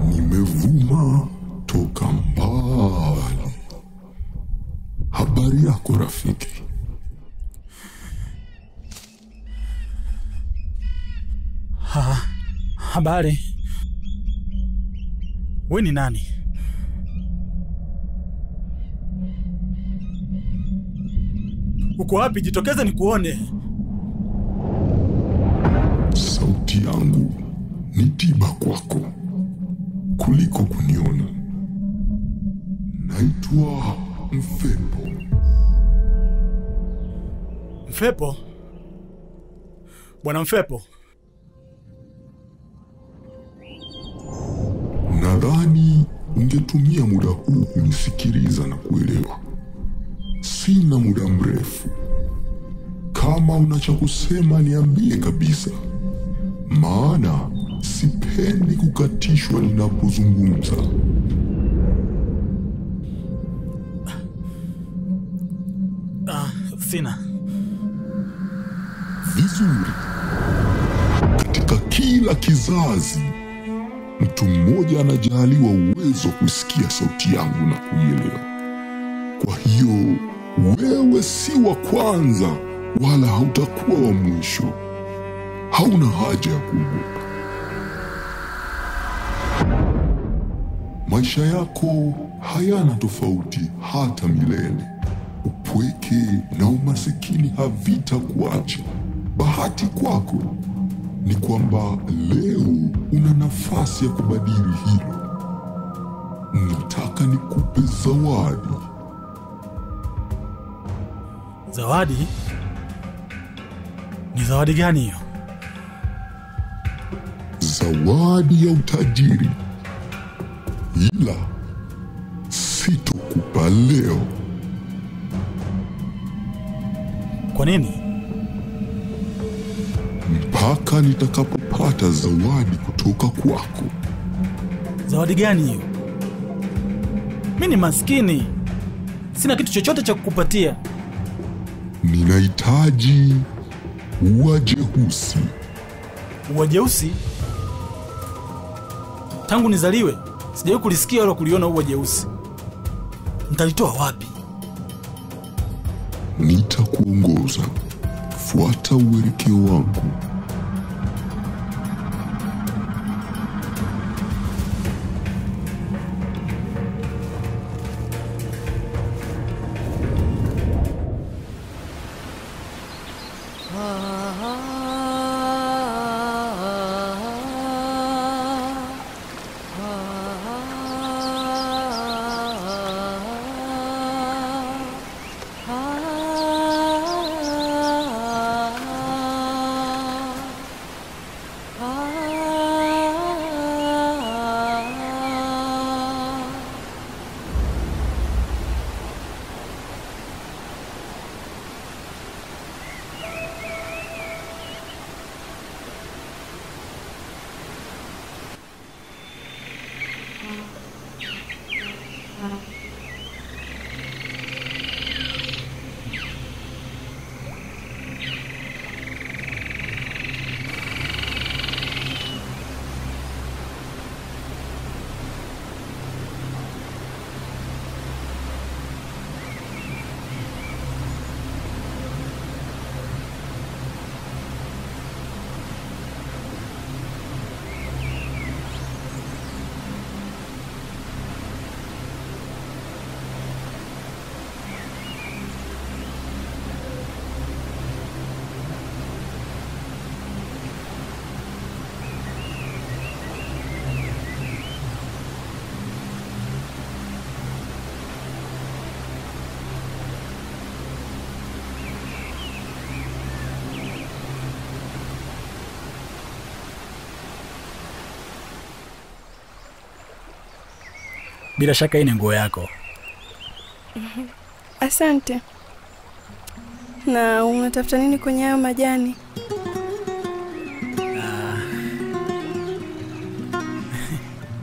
Nimevuma toka mbali. Habari yako rafiki? Habari. We ni nani? Uko wapi? Jitokeze nikuone. Sauti yangu ni tiba kwako kuliko kuniona. Naitwa Mfepo. Mfepo? Bwana Mfepo, nadhani ungetumia muda huu kunisikiliza na kuelewa. Sina muda mrefu. Kama una cha kusema niambie kabisa, maana sipendi kukatishwa ninapozungumza. Sina. Vizuri. Katika kila kizazi, mtu mmoja anajaliwa uwezo kusikia sauti yangu na kuielewa. Kwa hiyo, wewe si wa kwanza wala hautakuwa wa mwisho. Hauna haja ya kuogopa. Maisha yako hayana tofauti hata milele. Upweke na umasikini havitakuacha. Bahati kwako ni kwamba leo una nafasi ya kubadili hilo. Nataka nikupe zawadi. Zawadi? Ni zawadi gani hiyo? Zawadi ya utajiri. Ila sitokupa leo. Kwa nini? Mpaka nitakapopata zawadi kutoka kwako. Zawadi gani hiyo? Mimi ni maskini. Sina kitu chochote cha kukupatia. Ninahitaji ua jeusi. Ua jeusi? Tangu nizaliwe sijawahi kulisikia wala kuliona ua jeusi. Nitalitoa wapi? Nitakuongoza. Fuata uelekeo wangu. Bila shaka hii ni nguo yako. Asante. Na unatafuta nini kwenye hayo majani?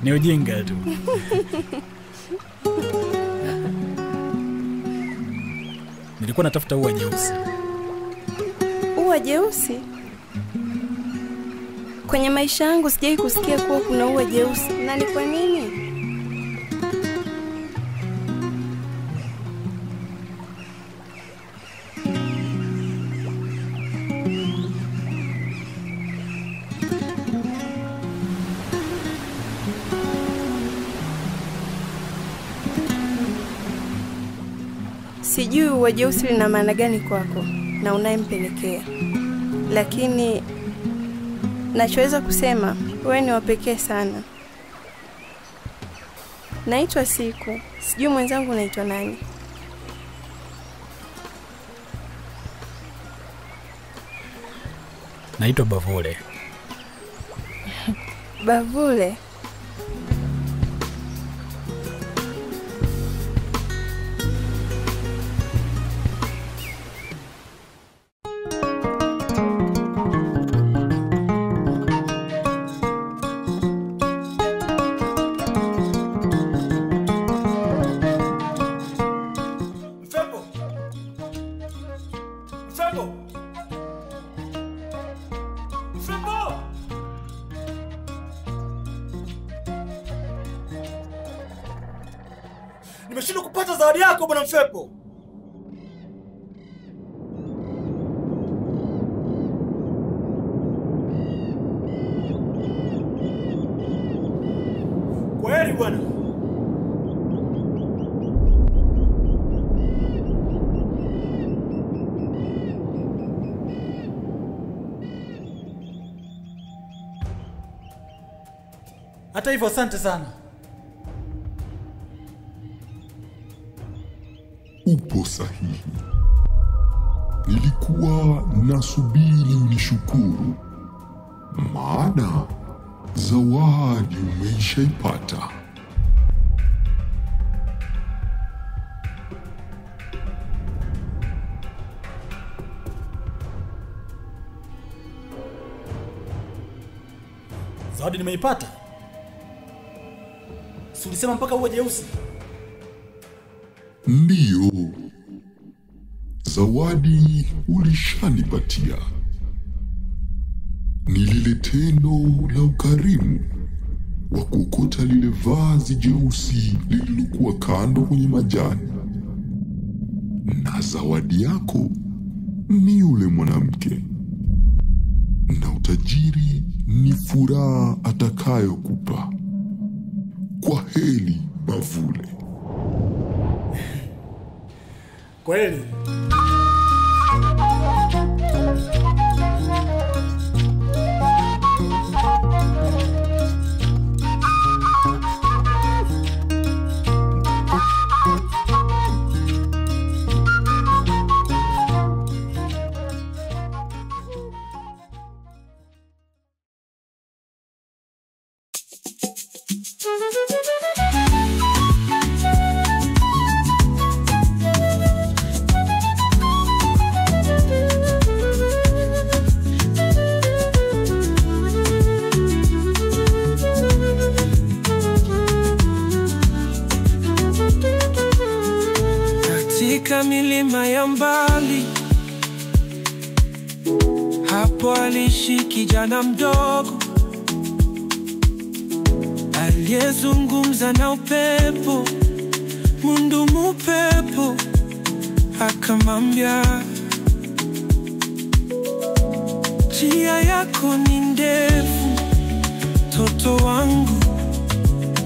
Ni ujinga tu. Nilikuwa natafuta ua jeusi. Ua jeusi? Kwenye maisha yangu sijawahi kusikia kuwa kuna ua jeusi. Na ni kwa nini? Sijui ua jeusi lina maana gani kwako na unayempelekea. Lakini nachoweza kusema, wewe ni wa pekee sana. Naitwa Siku. Sijui mwenzangu unaitwa nani. Naitwa Bavule. Bavule? Nimeshindwa kupata zawadi yako bwana Mfepo. Kweli bwana. Hata hivyo asante sana. Upo sahihi. Nilikuwa nasubiri unishukuru, maana zawadi umeishaipata. Zawadi nimeipata? Si ulisema mpaka uwe jeusi? Ndiyo, zawadi ulishanipatia. Ni lile tendo la ukarimu wa kuokota lile vazi jeusi lililokuwa kando kwenye majani. Na zawadi yako ni yule mwanamke. Na utajiri ni furaha atakayokupa. Kwa heri Bavule. Kweli. Katika milima ya mbali, hapo aliishi kijana mdogo aliyezungumza na upepo. Mundumu upepo akamwambia, njia yako ni ndefu toto wangu,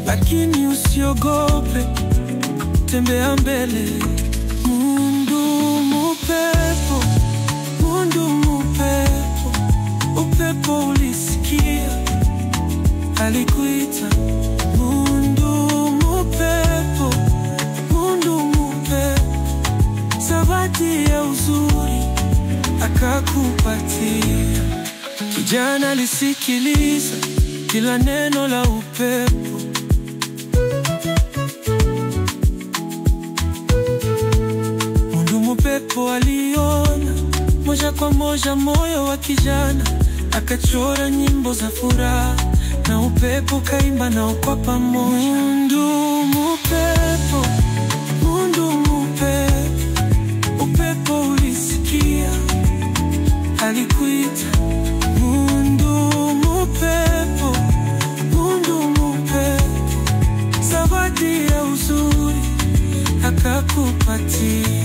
lakini usiogope, tembea mbele. Mundumu upepo, mundumu upepo, upepo ulisikia alikuita. Mundumu upepo, mundumu upepo, zawadi ya uzuri akakupatia. Kijana alisikiliza kila neno la upepo. moja moyo wa kijana akachora nyimbo za furaha, na upepo kaimba nao kwa pamoja. Mundu upepo, mundu upepo, upepo ulisikia alikuita. Mundu upepo, mundu upepo, zawadi ya uzuri akakupatia.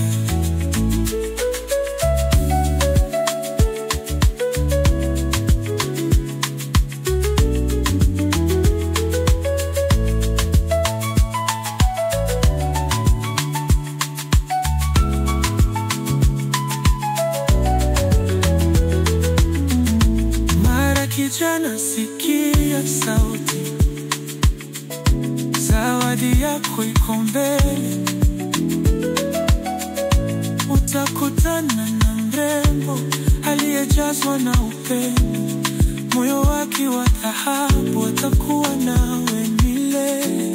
Mara kijana sikia sauti, zawadi yako iko mbele. Utakutana na mrembo aliyejazwa na upendo, moyo wake wa dhahabu atakuwa nawe milele.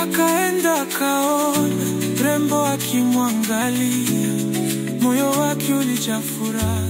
Akaenda akaona mrembo akimwangalia, moyo wake ulijaa furaha.